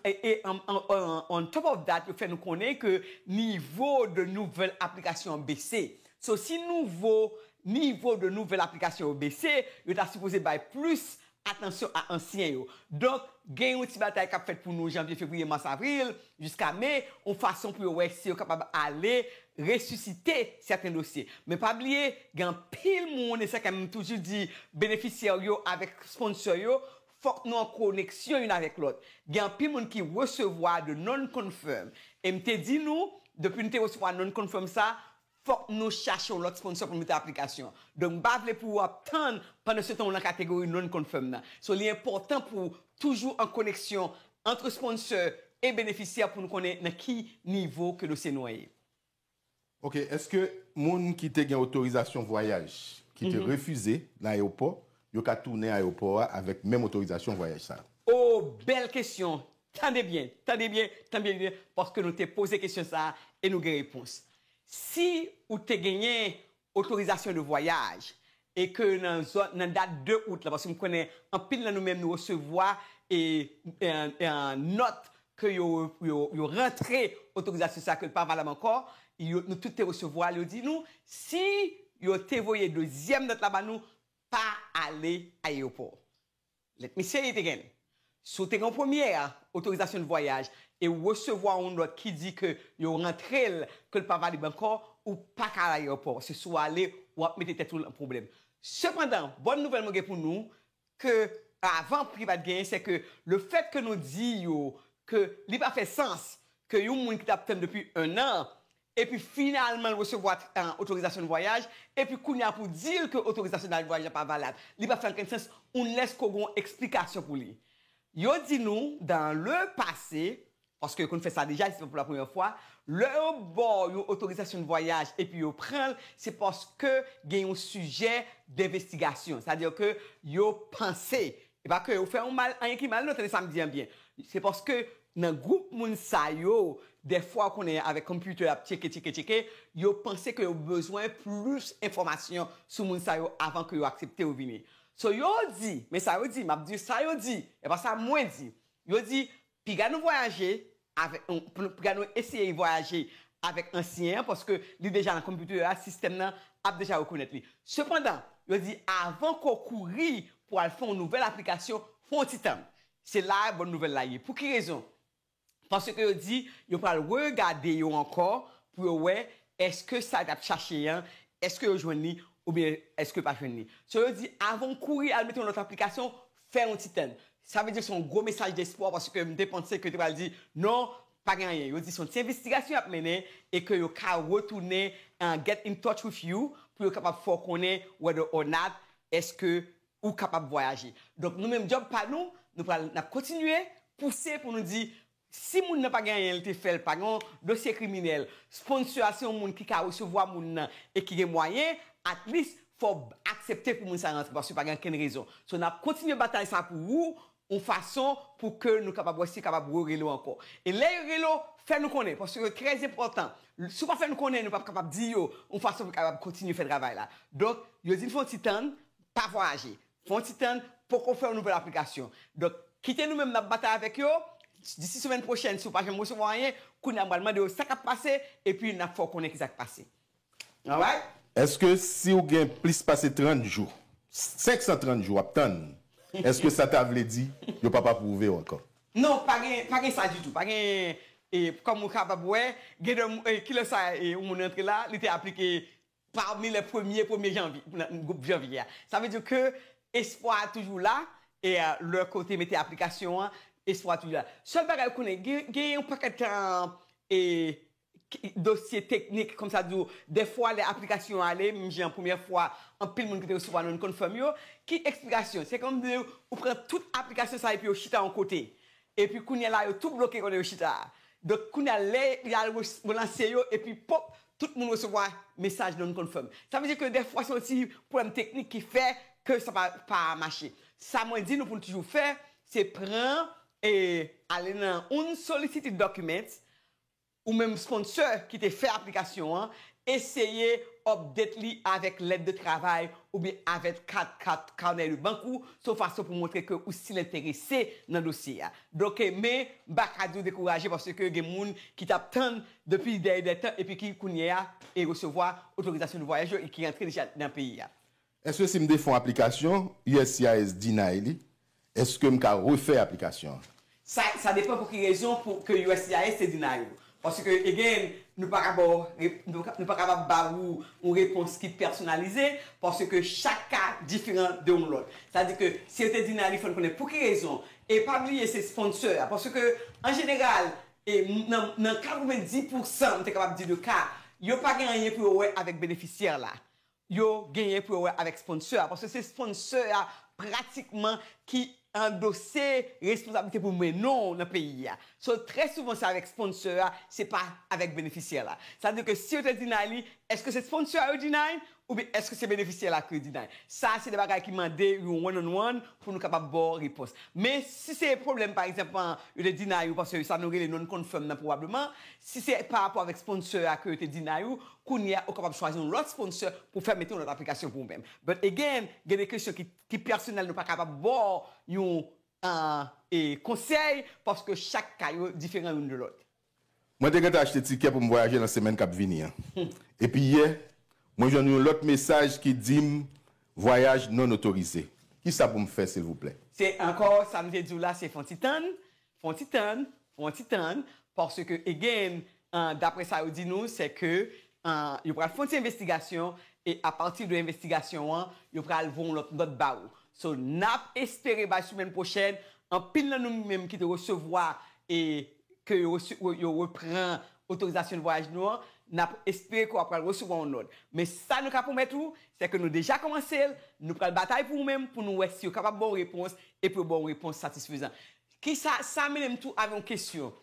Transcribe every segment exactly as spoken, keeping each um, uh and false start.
E, e on, on, on, on top of that, yo fè nou konnen ke nivo de nouvèl aplikasyon an bese. So, si nouvo, nivo de nouvèl aplikasyon yo bese, yo ta sipoze bay plis atansyon a ansyen yo. Donk, gen yon ti batay k ap fèt pou nou janvye, fevriye, mas, avril, jiska me, yon fason pou yo wè si yo kapab ale resisite sèten dosye. Men pa bliye, gen anpil moun, e sa ke m toujou di benefisyè yo avèk sponsor yo, fòk nou an koneksyon youn avèk lòt. Gen anpil moun ki resevwa de non-confirm. E m te di nou, depi nou te resevwa non-confirm sa, fòk nou chache yon lòt sponsor pou nou mete aplikasyon. Donk, m pa vle pou w ap tann pandan se tan w nan kategori non-confirm nan. So, li enpòtan pou w toujou an koneksyon ant sponsor e benefisyè pou nou konnen nan ki nivo ke dosye nou an ye. Ok, èske moun ki te gen otorizasyon vwayaj, ki te refize nan ayewopò, yo ka tounen ayewopò a avèk menm otorizasyon vwayaj sa? Oh, bèl kesyon. Tande byen, tande byen, tande byen, paske nou te poze kesyon sa a e nou gen repons. Si ou te genyen otorizasyon de vwayaj e ke nan zòn, nan dat de out la, paske m konnen anpil nan nou menm nou resevwa e, e, e, nòt ke yo, yo, yo rantre otorizasyon sa ke l pa valab ankò, yo, nou tout te resevwa l, yo di nou, si yo te voye dezyèm nòt la ba nou, pa ale ayewopò. Let me say it again. Si w te gen yon premyè otorizasyon de vwayaj e w resevwa yon lòt ki di ke yo rantre l, ke l pa valab ankò, ou pa ka al ayewopò. Se si w ale, w ap mete tèt ou nan pwoblèm. Sepandan, bòn nouvèl mwen gen pou nou, ke avan ki pa t genyen, se ke le fèt ke nou di yo ke li pa fè sans ke yon moun ki t ap tann depi en an, epi finalman l resevwa, eh, otorizasyon de vwayaj, epi kounye a pou di l ke otorizasyon de vwayaj la pa valab. Li pa fè okenn sans, unless ke w gen yon eksplikasyon pou li. Yo di nou, dans le passé, paske yo konn fè sa deja, se pa pou la premyè fwa, lè yo ba w yon otorizasyon de vwayaj epi yo pran l, se paske gen yon sijè denvestigasyon. Sa vle di ke yo panse, e pa ke yo fè yon mal, anyen ki mal, non, tande sa m di an byen. Se paske nan gwoup moun sa yo, dèfwa w konnen avèk computer y ap tcheke, tcheke, tcheke, yo panse ke yo bezwen plis enfòmasyon sou moun sa yo avan ke yo aksepte yo vini. So yo di, men sa yo di, m ap di sa yo di, e pa sa mwen di. Yo di, piga nou vwayaje avèk, piga nou eseye vwayaje avèk ansyen an, paske li deja nan computer a, sistèm nan ap deja rekonèt li. Sepandan, yo di avan ke w kouri pou al fè yon nouvèl aplikasyon, fè yon ti tann. Se la bòn nouvèl la ye. Pou ki rezon? Paske yo di yo pral regade yo ankò pou yo wè èske sa y t ap chache an, èske yo jwenn li oubyen èske yo pa jwenn li. So yo di avan w kouri al mete yon lòt aplikasyon, fè yon ti tann. Sa vle di se yon gwo mesaj despwa paske m te panse ke yo te pral di non, pa gen anyen. Yo di se yon ti envestigasyon y ap mennen e ke yo ka retounen, uh, get in touch with you pou yo kapab fè w konnen whether or not èske ou kapab vwayaje. Donk nou menm djòb pa nou, nou pral, n ap kontinye pouse pou nou di si moun nan pa gen anyen li te fè, l pa gen yon dosye kriminèl, sponsor a se yon moun ki ka resevwa moun nan e ki gen mwayen, at least fò w aksepte pou moun sa rantre paske pa gen okenn rezon. So n ap kontinye batay sa pou ou, yon fason pou ke nou kapab wè si kapab rele w ankò. E lè yo rele w, fè nou konnen, paske trè enpòtan. Si w pa fè nou konnen, nou p ap kapab di yo yon fason pou kapab kontinye fè travay la. Donk, yo di n fè yon ti tann, pa vwayaje. Fè yon ti tann, poko fè yon nouvèl aplikasyon. Donk, kite nou menm n ap batay avèk yo. Disi semèn pwochèn, si w pa janm resevwa anyen, kounye a m pral mande yo sa k ap pase, epi n ap fè w konnen kisa k pase. Alright? Èske si w gen plis pase trant jou, senk san trant jou w ap tann, èske sa ta vle di yo p ap apwouve w ankò? Non, pa gen, pa gen sa ditou. Pa gen, e, kòm ou kapab wè, gen de, e, kilè sa, e, yon moun rantre la, li te aplike pami lè premye, premye janvye, nan gwoup janvye a. Sa vle di ke espwa a toujou la, e, e, lè ke w te mete aplikasyon an, espwa a toujou la. Sèl bagay ou konnen, gen, gen yon pakèt, e, e, dosye teknik, kòm sa di w, dèfwa lè aplikasyon ale, menm jan premyè fwa, anpil moun ki te resevwa non-confirm yo, ki eksplikasyon? Se kòm di ou pran tout aplikasyon sa epi yo chita yon kote. Epi kounye a la, yo tou bloke kote yo chita a. Donk, kounye a, lè y al re-, relanse yo, epi pòp, tout moun resevwa mesaj non-confirm. Sa vle di ke dèfwa se yon ti pwoblèm teknik ki fè ke sa pa, pa mache. Sa mwen di nou pou n toujou fè, se pran e ale nan unsolicited documents, ou menm sponsor ki te fè aplikasyon an, eseye update li avèk lèt de travay oubyen avèk kat, kat kanè de bank ou, se yon fason pou montre ke ou still enterese nan dosye a. Donk, men, m pa ka di w dekouraje paske gen moun ki t ap tann depi dèyè de tan epi ki kounye a e resevwa otorizasyon de vwayaj yo e ki rantre deja nan peyi a. Èske si m te fè yon aplikasyon, U S C I S deny li, èske m ka refè aplikasyon an? Sa, sa depan pou ki rezon pou ke U S C I S te deny ou. Paske, again, nou pa ka ba w rep- nou, nou pa kapab ba ou yon repons ki pèsonalize, paske chak ka diferan de yon lòt. Sa di ke si yo te deny li, fò n konnen pou ki rezon. E pa bliye se sponsor a, paske an jeneral, e nan, nan katrevenndis pousan, m te kapab di de ka, yo pa gen anyen pou yo wè avèk benefisyè la. Yo genyen pou yo wè avèk sponsor a, paske se sponsor a pratikman ki andose responsablite pou mennen w nan peyi a. So, trè souvan se avèk sponsor a, se pa avèk benefisyè la. Sa vle di ke si yo te deny li, èske se sponsor a yo deny oubyen èske se benefisyè la ke yo deny? Sa se de bagay ki mande yon one on one pou nou kapab ba w repons. Men si se pwoblèm, pa egzanp, an, yo te deny ou paske sa nou rele non-confirm nan pwobableman, si se pa rapò avèk sponsor a ke yo te deny ou, kounye a ou kapab chwazi yon lòt sponsor pou fè mete yon lòt aplikasyon pou ou menm. But again, gen de kesyon ki, ki pèsonèl, nou pa kapab ba w yon, an, e, konsèy paske chak ka yo diferan youn de lòt. Mwen te gentan achte tikè pou m vwayaje nan semèn k ap vini an. Epi yè, mwen jwenn yon lòt mesaj ki di m vwayaj non otorize. Kisa pou m fè silvouplè? Se ankò sa m te di w la, se fè yon ti tann, fè yon ti tann, fè yon ti tann, paske again, an, daprè sa yo di nou, se ke, an, yo pral fè yon ti envestigasyon e apati de envestigasyon an, yo pral voye yon lòt nòt ba ou. So, n ap espere bay semèn pwochèn, anpil nan nou menm ki te resevwa e ke yo, rese- yo repran otorizasyon de vwayaj nou an, n ap espere ke w ap pral resevwa yon nòt. Men sa nou ka pwomèt ou, se ke nou deja kòmanse l, nou pral batay pou ou menm, pou nou wè si yo kapab ba w repons, e pou yo ba w repons satisfezan. Kisa, sa mennen m tou avè yon kesyon.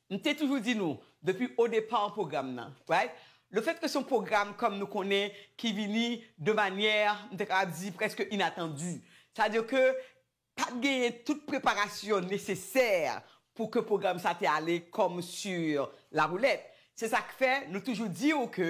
M te toujou di nou, depi o depa pwogram nan, right? Le fait que se yon pwogram, kòm nou konnen, ki vini de manyè, m te kapab di, prèske inatandi. Sa vle di ke pa t genyen tout preparasyon nesesè pou ke pwogram sa te ale kòm sur la roulette. Se sa k fè nou toujou di w ke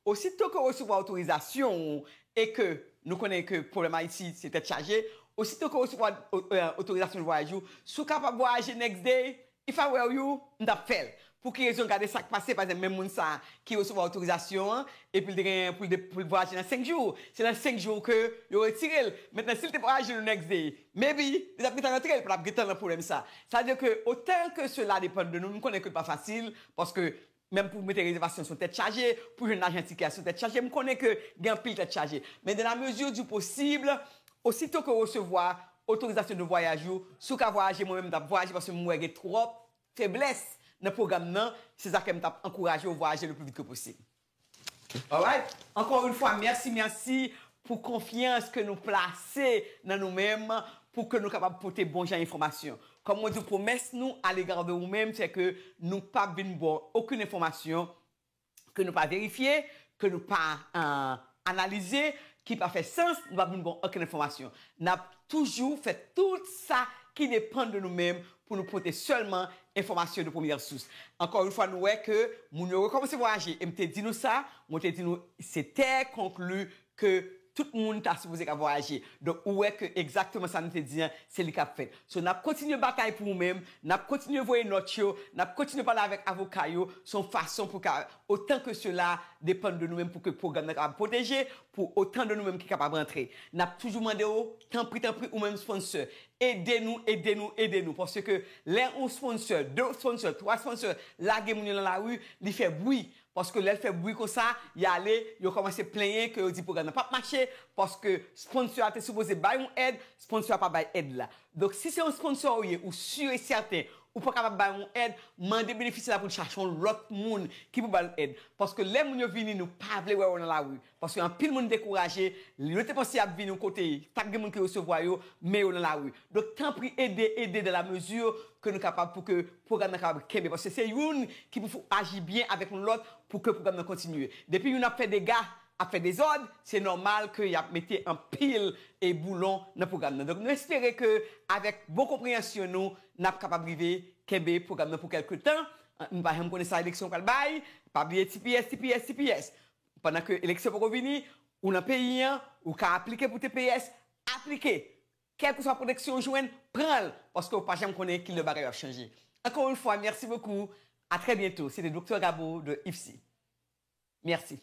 osito ke w resevwa otorizasyon ou e ke nou konnen ke pwoblèm Ayiti se tèt chaje, osito ke w resevwa o- e, otorizasyon de vwayaj ou, si w kapab vwayaje next day, if I were you, m t ap fè l. Pou ki rezon? Gade sa k pase, pa egzanp, menm moun sa a ki resevwa otorizasyon an, epi l te gen pou l de- pou l vwayaje nan senk jou. Se nan senk jou ke yo retire l. Mentnan, si l te vwayaje le next day, maybe, li t ap gentan rantre, li pa t ap gentan nan pwoblèm sa. Sa vle di ke, otan ke sela depann de nou, m konnen ke l pa fasil, paske menm pou mete rezèvasyon se yon tèt chaje, pou jwenn lajan tikè a se yon tèt chaje, m konnen ke gen anpil tèt chaje. Men dans la mesure du possible, osito ke w resevwa otorizasyon de vwayaj ou, si w ka vwayaje, mwen menm m t ap vwayaje paske m wè gen twòp feblès nan pwogram nan, se sa fè m t ap ankouraje w vwayaje le plus vite que possible. Alright? Encore une fois, mèsi, mèsi pou konfyans ke nou plase nan nou menm pou ke nou kapab pote bon jan enfòmasyon. Kòm mwen di w, pwomès nou alega de ou menm, se ke nou p ap vin ba w okenn enfòmasyon ke nou pa verifye, ke nou pa, euh, analize, ki pa fè sans, nou p ap vin ba w okenn enfòmasyon. N ap toujou fè tout sa ki depann de nou menm pou nou pote sèlman enfòmasyon de premyè sous. Encore une fois, nou wè ke moun yo rekòmanse vwayaje. E m te di nou sa, mwen te di nou se tè konkli ke tout moun ta sipoze ka vwayaje. Donk, ou wè ke egzakteman sa nou te di an, se li k ap fèt. So, n ap kontinye batay pou ou menm, n ap kontinye voye nòt yo, n ap kontinye pale avèk avoka yo, se yon fason pou ka, otan ke sela depann de nou menm pou ke pwogram nan kapab pwoteje, pou otan de nou menm ki kapab rantre. N ap toujou mande w, tanpri, tanpri, ou menm sponsor, ede nou, ede nou, ede nou. Paske lè yon sponsor, de sponsor, twa sponsor, lage moun yo nan lari, li fè bri. Paske lè l fè bri konsa, y ale, yo kòmanse plenyen ke yo di pwogram nan p ap mache, paske sponsor a te sipoze bay yon èd, sponsor a pa bay èd la. Donk, si se yon sponsor ou ye, ou si e sèten, ou pa kapab bay yon èd, mande benefisyè la pou l chache yon lòt moun ki pou ba l èd. Paske lè moun yo vini, nou pa vle wè yo nan lari. Paske anpil moun dekouraje, yo te panse y ap vin yon kote, t ap gen moun ki resevwa yo, men yo nan lari. Donk, tanpri, ede, ede dans la mesure ke nou kapab pou ke pwogram nan kapab kenbe. Paske se youn ki pou aji byen avèk yon lòt pou ke pwogram nan kontinye. Depi youn ap fè dega, ap fè dezòd, se nòmal ke y ap mete anpil e boulon nan pwogram nan. Donk, nou espere ke avèk bon konpreyansyon nou, n ap kapab rive kenbe pwogram nan pou kèlke tan, Nou pa janm konnen sa eleksyon pral bay. Pa bliye T P S, T P S, T P S. Pandan ke eleksyon poko vini, ou nan peyi an, ou ka aplike pou T P S, aplike. Kèlkeswa pwoteksyon ou jwenn, pran l, paske ou pa janm konnen kilè bagay yo ap chanje. Encore une fois, merci beaucoup. À très bientôt. C'était Docteur Gabo de IFSI. Merci.